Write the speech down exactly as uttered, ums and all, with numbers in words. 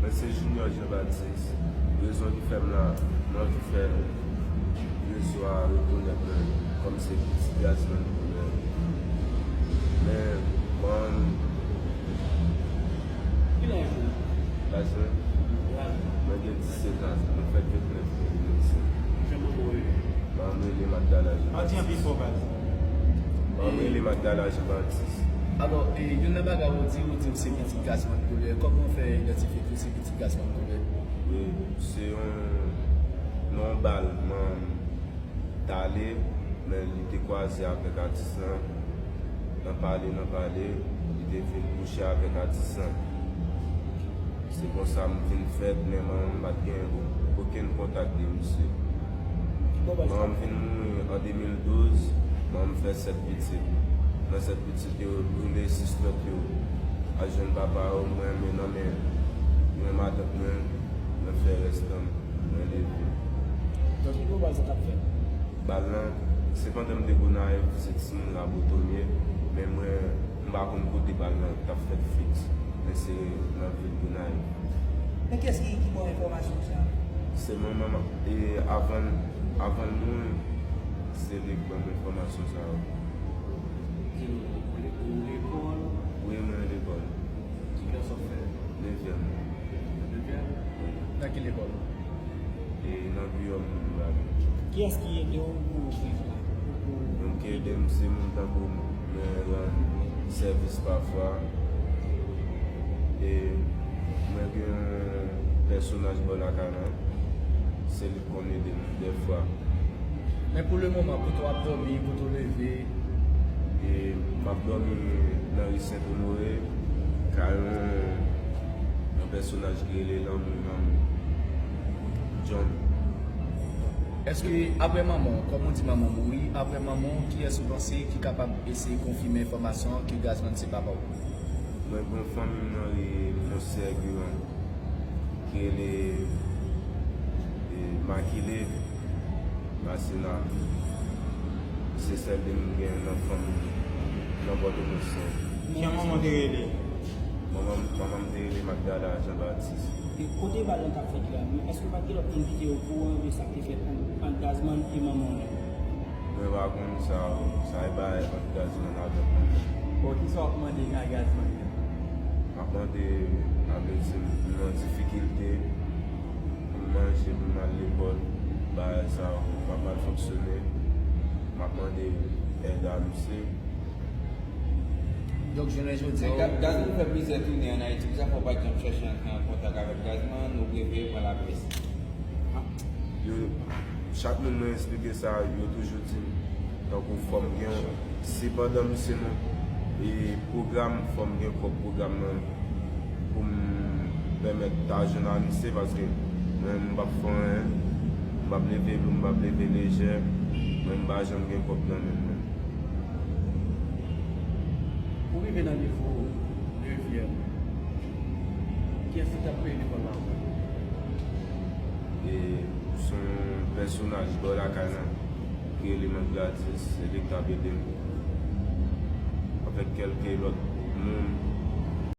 Mwen se Junior Jean Baptiste. Rezon ki fè m la, mwen anvi fè rezo a rekonèt mwen kòm se pitit Gazman Kolè. Men, mwen, Ki laj ou? Laj mwen? Laj ou? Mwen gen disèt an, mwen fèt vennèf me de mil senk. Jan manman w rele? Manman m rele Magdala Jean Baptiste. Ann di anpil fò, baz. Manman m rele Magdala Jean Baptiste. Alò, e, youn nan bagay ou di, ou di ou se pitit Gazman Kolè. Kòman w fè idantifye ke w se pitit Gazman Kolè? E, se yon, nan yon bal, manman m t ale, men li te kwaze avèk atis lan. Nan pale, nan pale, li te vin kouche avèk atis lan. Se konsa m vin fèt, men manman m pa t gen o-, okenn kontak de misye. Manman m vin mouri an de mil douz, manman m fè sèt pitit. Nan sèt pitit yo, brule sis lòt yo. Al jwenn papa yo, mwen men nan men, mwen matant mwen, mwen fè rès tan m, mwen leve. Donk, ki gwo bal sa t ap fèt? Bal lan, se pandan m te Gonayiv, se timoun Labotomye, men mwen, m pa konn kote bal lan t ap fèt fiks, men se nan vil Gonayiv. Men kiyès ki, ki ba w enfòmasyon sa a? Se manman m, e, avan, avan l mouri, se li k ban m enfòmasyon sa yo. Di nou, ou le-, ou lekòl? Wi, mwen lekòl. Ki klas w ap fè? Nevyèm. Nan ki lekòl? E nan Giyòm Bradley. Kiyès ki ede w pou w viv la? Moun ki ede m se moun tankou mwen rann sèvis pafwa. E mwen gen yon pèsonaj bò lakay lan. Se li k konn ede m dèfwa. Men pou le moman, kote w ap dòmi, kote w leve? E m ap dòmi nan ri Sent Onore, kay yon, yon pèsonaj ki rele Lanmou, Lanmou. John. Èske apre manman w, kòm ou di manman w mouri, apre manman w, kiyès ou panse ki kapab eseye konfime enfòmasyon an ke Gazman se papa w? Mwen gen yon fanmi m nan ri Monsè Giran ki rele, e, Makile. Masina, se sèl li m gen nan fanmi m, nan Pòtoprens lan. Jan manman w te rele? Manman m, manman m te rele Magdala Jean Baptiste. E kote bal lan t ap fèt la, men èske pa t gen lòt moun ki te okouran de sa k te fèt ant, ant Gazman e manman w nan? Mwen pa konn sa, sa e bagay ant Gazman avèk manman m. Bon, kisa w ap mande a Gazman? M ap mande, sa vle di, m nan difikilte, pou m manje, pou m al lekòl, bagay sa yo pa mal fonksyone. M ap mande èd a misye. Donk, jounen jodi a, Gaz, Gaz, nou fè plizyè tounen ann Ayiti, poukisa fè w pa t janm chèche antre an kontak avèk Gazman, nou prefere pran laprès? Yo, chak moun mwen eksplike sa, yo toujou di m, tankou fò m gen, si pandan m se nan, e, pwogram, fò m gen kòb pwogram nan pou m pèmèt ta jwenn amistye, paske mwen, m p ap fè anyen, m p ap leve lou, m p ap leve lejè, mwen, m pa janm gen kòb nan men mwen. Ou rive nan nivo nevyèm, kiyès ki t ap peye lekòl la pou ou? E, se yon pèsonaj bò lakay lan ki rele Mèt Gladys, se li k t ap ede m. Avèk kèlke lòt moun,